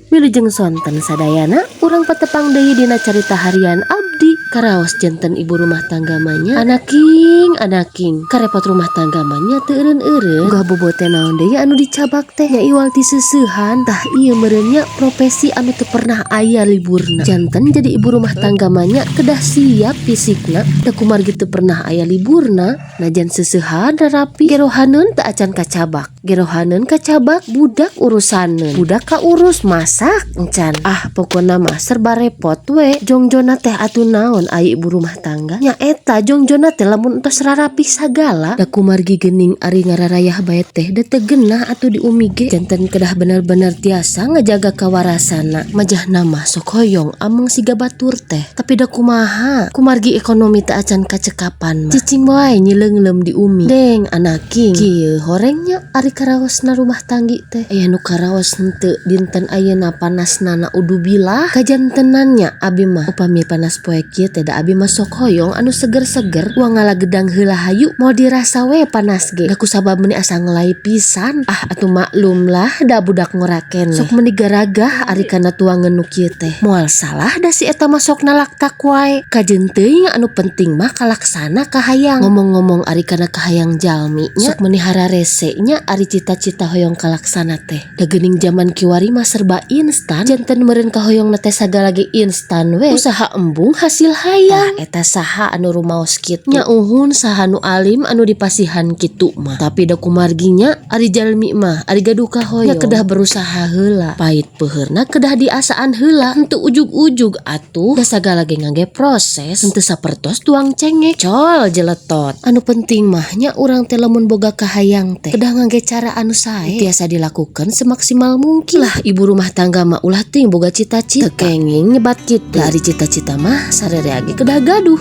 Wilujeng sonten sadayana, urang patepang deui dina carita harian abdi. Karaos janten ibu rumah tangga mah nya, anaking anaking karepot rumah tangga mah nya teu eureun-eureun. Gah bobo teh naon deui anu dicabak teh nya, iwal ti seuseuhan. Tah, ieu meureun nya profesi anu teu pernah aya liburna. Janten jadi ibu rumah tangga mah nya kedah siap fisikna, da kumargi teu pernah aya liburna. Najan seuseuhan rarapi, gerohaneun teu acan kacabak, gerohaneun kacabak, budak urusaneun, budak kaurus, masak encan, ah pokona mah serba repot we. Jongjonna teh atuh naon ai ibu rumah tangga nya? Eta jongjonna teh lamun entos rarapih sagala. Da kumargi geuning ari ngararayah bae teh da teu genah atuh di umi ge, janten kedah bener-bener tiasa ngajaga kawarasana. Majahna mah sok hoyong ameng siga batur teh, tapi da kumaha, kumargi ekonomi teu acan kacekapan mah cicing wae nyileungleum di umi. Deng anaking, kieu horengnya ari karaosna rumah tanggi teh. Aya nu karaos henteu dinten ayeuna panasna naudzubillah? Kajantenannya abi mah upami panas poe kieu teh, da abi mah sok hoyong anu seger-seger. Uang ngala gedang heula hayu, mau dirasa we panas ge, da kusabab meuni asa ngelai pisan. Ah, atuh maklum lah, da budak ngora keneh. Sok meuni garagah ari kana tuangan nu kieu teh. Moal salah da si eta mah sok nalaktak wae. Kajeun teuing, anu penting mah kalaksana kahayang. Ngomong-ngomong ari kana kahayang jalmi nya, sok meuni hararese nya ari cita-cita hoyong kalaksana teh. Da geuning jaman kiwari mah serba instan, janten meureun kahoyong teh sagala ge instan we. Usaha embung, hasil hayang. Tah, eta saha anu rumaos kitu nya? Uhun saha nu alim anu dipasihan kitu mah. Tapi da kumarginya ari jalmi mah ari gaduh kahoyong nya kedah berusaha heula, pait peuheurna kedah diasaan heula, henteu ujug-ujug atuh, da sagala ge ngangge proses, henteu sapertos tuang cengek col jeletot. Anu penting mah nya urang teh lamun boga kahayang teh kedah ngangge cara anu sae, tiasa dilakukan semaksimal mungkin lah. Ibu rumah tangga mah ulah teuing boga cita-cita, teu kenging nyebat kitu. Ari cita-cita mah sarerea ge kedah gaduh.